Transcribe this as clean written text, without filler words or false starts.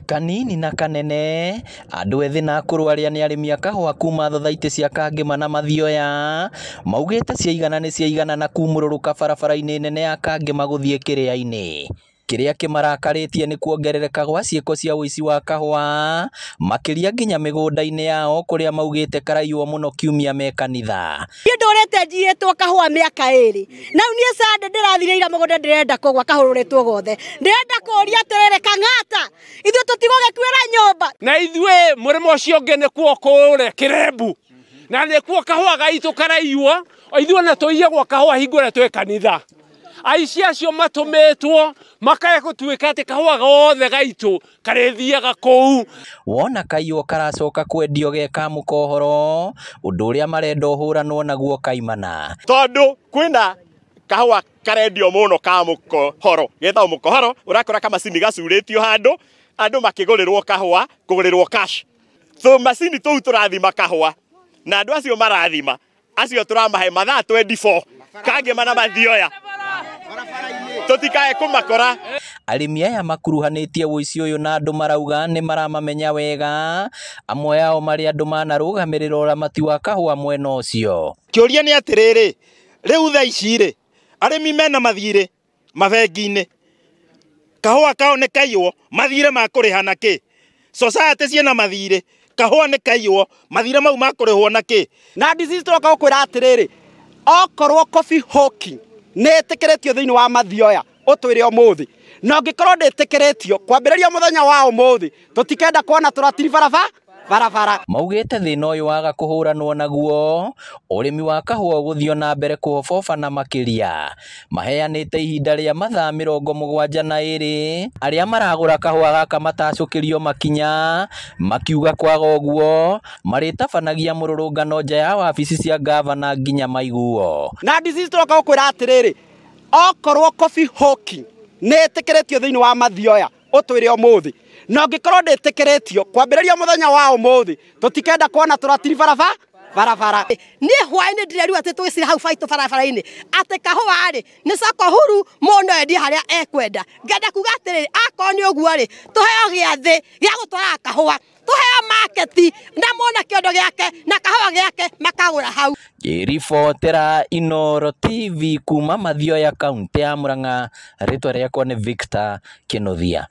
Kanini na kanene andũ ethĩ na akũrũ arĩa nĩ arĩmi a kahũa kuma thothaitĩ cia Kangĩma na Mathioya maugĩte ciaigana nĩ ciaigana na kumũrũrũka barabara-inĩ nene ya Kangĩma gũthiĩ Kĩrĩa-inĩ. Kĩrĩa kĩmarakarĩtie nĩ kuongerereka gwa ciĩko cia ũici wa kahũa makĩria nginya mĩgũnda-inĩ yao kũrĩa maugĩte karaiywo mũno kiumia me kanitha. Niĩ ndũrĩte njiyĩtwo kahũa mĩaka ĩrĩ na rĩu niĩ Sunday ndĩrathire ira mũgũnda ndĩrenda kũgwa kahũrũrĩtwo gothe. Ndĩrenda kũũria atĩrĩrĩ, Kang'ata, ithuĩ tũtigũgĩkuĩra nyũmba. Na ithuĩ mũrĩmo ũcio ũngĩ nĩkuo kũũre Kĩrembu na nĩkuo kahũa gaitũ karaiywo, ithuĩ ona tũiyagwo kahũa hingo ĩrĩa twĩ kanitha. Aici acio matũmĩtwo makae gũtuĩka atĩ kahũa gothe gaitũ karĩthiaga kũu. Wona kaiywo karacoka kwendio ge ka mũkohoro, ũndũ ũrĩa marenda ũhũranwo naguo kaimana. Tondũ kwĩna kahũa karendio mũno ka mũkohoro, getagwo mũkohoro, ũrakora kamacini gacurĩtio handũ, andũ makĩgũrĩrwo kahũa, kũgũrĩrwo cash. Tũmacini tũu tũrathima kahũa, na andũ acio marathima, acio tũramahe mathaa 24, Kangĩma na Mathioya. Tũtikae kũmakora. Arĩmi aya makuruhanĩtie ũici ũyũ na andũ marauga nĩ maramamenya wega, amwe ao marĩ andũ manarũgamĩrĩra ũramati wa kahũa mwena ũcio. Kĩũria nĩ atĩrĩrĩ, rĩu thaa ici rĩ, arĩmi mena mathirĩ mabengi-inĩ, kahũa kao nĩ kaiywo, mathirĩ ma kũrĩha na kĩ? Society ciĩna mathirĩ, kahũa nĩ kaiywo, mathirĩ mau ma kũrĩhwo na kĩ? Na disease tũroka gũkwĩra atĩrĩrĩ, okorwo coffee hawking nĩ ĩtĩkĩrĩtio thĩinĩ wa Mathioya ũtwĩre ũmũthĩ, na ũngĩkorwo ndĩtĩkĩrĩtio kwambĩrĩria mũthenya wa ũmũthĩ tũtikenda kuona tũratiri barabara. Maugĩte thĩna ũyũ waga kũhũranwo naguo, ũrĩmi wa kahũa ũgũthiĩ na mbere kũhoboba na makĩria. Maheanĩte ihinda rĩa mathaa 72 arĩa maragũra kahũa gaka matacũkĩrio makinya, makiuga kwaga ũguo marĩtabanagia mũrũrũngano nja ya wabici cia gavana nginya maiguo. Na disease tũroka gũkwĩra atĩrĩrĩ, okorwo coffee hawking nĩ ĩtĩkĩrĩtio thĩinĩ wa Mathioya ũtwĩre ũmũthĩ, na ũngĩkorwo ndĩtĩkĩrĩtio kwambĩrĩria mũthenya wa ũmũthĩ tũtikenda kuona tũratiri barabara. Niĩ hwaĩ-inĩ ndĩrerua atĩ twĩcira hau baitũ barabara-inĩ atĩ kahũa rĩ nĩ soko huru, mũndũ no endie harĩa ekwenda. Ngenda kuga atĩrĩrĩ, akorwo nĩ ũguo rĩ, tũheo gĩathĩ gĩa gũtwaraga kahũa, tũheo maketi na mona kĩondo gĩake na kahũa gĩake makagũra hau. Ngĩribotera Inooro TV kuma Mathioya kaunti ya Murang'a, rĩtwa rĩakwa nĩ Victor Kĩnuthia.